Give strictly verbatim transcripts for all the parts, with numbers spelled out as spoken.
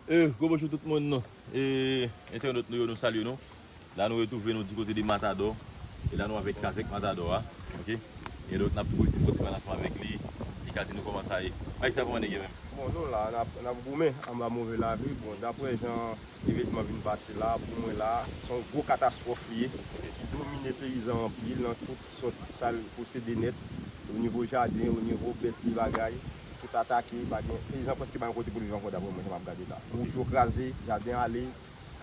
E, gwo bonjou tout moun. E, entènot nou yo, nou salye nou. La nou retwouve nou di kote de Matadò. E la nou avèk Kazèk Matadò a. Ok. E donk n ap tou fè ti pale ansanm avèk li. Li ka di nou kòman sa ye. Bay sa kòman nèg yo menm? Bon, nou la, n ap, n ap goumen anba move lavi. Bon, daprè jan evènman vin pase la, pou mwen la, se yon gwo katastwòf li ye, ki domine peyizan anpil nan tout sòt sa l posede nèt, o nivo jaden, o nivo bèt li bagay, tout atake, pa gen, peyizan prèske pa gen kote pou l viv ankò, daprè mwen, jan m ap gade la. Wouch yo kraze, jaden ale,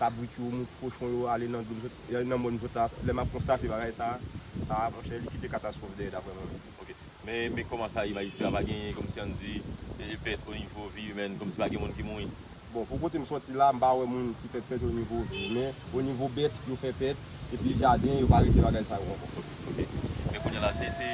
kabrit yo, mouton, kochon yo ale nan dlo, ale nan mòn zòt la. Lè m ap konstate bagay sa, sa, monchè, li kite katastwòf dèyè, daprè mwen menm. Ok. Men, men kòman sa ye, majistra? Pa gen, kòmsi ann di, e, e pèt o nivo vi imèn, kòmsi pa gen moun ki mouri? Bon, pou kote m sòti la, m pa wè moun ki fè pèt o nivo vi, men o nivo bèt, yo fè pèt, epi jaden, yo pa rete bagay sa yo ankò. Ok. Men kounye a la, se, se,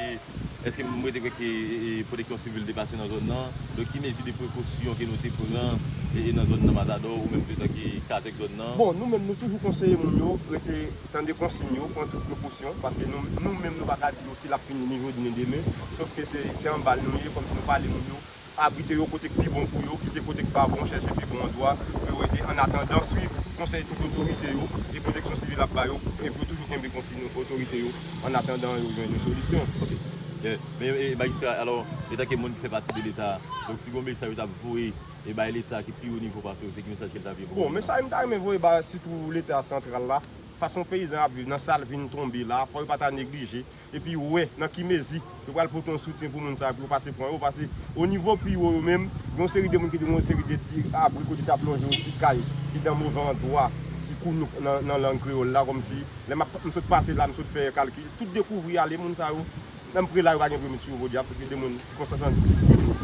èske m rete kwè ke, e, e, pwoteksyon sivil te pase nan zòn nan? Donk, ki mezi de prekosyon ke nou te pran, e, e, nan zòn nan, Matadò, ou menm antanke kazèk zòn nan? Bon, nou menm, nou toujou konseye moun yo rete tande konsiy yo, pran tout prekosyon, paske nou, nou menm, nou pa ka di yo si l ap fini ni jodi ni demen, sòf ke se, se anba l nou ye, kòmsi nou pale moun yo, abrite yo kote k pi bon pou yo, kite kote k pa bon, chèche pi bon andwa pou yo rete, annatandan, swiv konsèy tout otorite yo, e pwoteksyon sivil ap ba yo, e pou yo toujou kenbe konsiy otorite yo, annatandan yo jwenn yon solisyon. Ok. E, men, e, majistra, alò, antanke moun ki fè pati de Leta, donk, si gon mesaj yo t ap voye, e bay Leta ki pi wo nivo pase yo, se ki mesaj ke l ta vle voye? Bon, mesaj m ta renmen voye ba sitou Leta santral la, fason peyizan ap viv nan sa l vin tonbe la, fò yo pa ta neglije, epi wè nan ki mezi yo pral pote yon soutyen pou moun sa yo, pou yo pase pran yo, pase o nivo pi wo yo menm, gen yon seri de moun ki te gen yon seri de ti abri kote t ap lonje yo, ti kay ki nan move andwa, ti kounouk nan, nan lang kreyòl la, kòmsi lè m ap, m sot pase la, m sot fè kalkil, tout dekouvri ale, moun sa yo, menm pre la, yo pa gen premye ti yo, podyab, epi de moun, sikonstans lan difisil pou yo.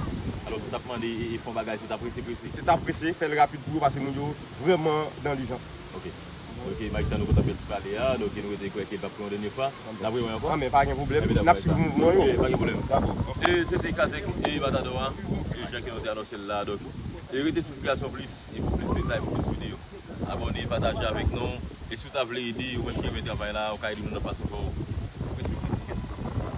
Alò, si w t ap mande e, e fè yon bagay, se ta prese, prese? Se ta prese, fè l rapid pou yo, paske moun yo vrèman dan lijans. Ok. Ok, majistra, nou kontan fè ti pale a, donk nou rete kwè ke l p ap pran yon dènye fwa. N ap rewè ankò. Ah, men pa gen pwoblèm. N ap swiv mouvman yo. Ok, pa gen pwoblèm. Dakò. E se te Kazèk e Matadò a, e jan ke nou te anonse l la, donk, e rete sou Vibwazyon Plis, e pou plis detay, pou plis videyo, abòne, pataje avèk nou. E si w ta vle ede, ou menm ki renmen travay la, ou ka ede nou nan fason pa w.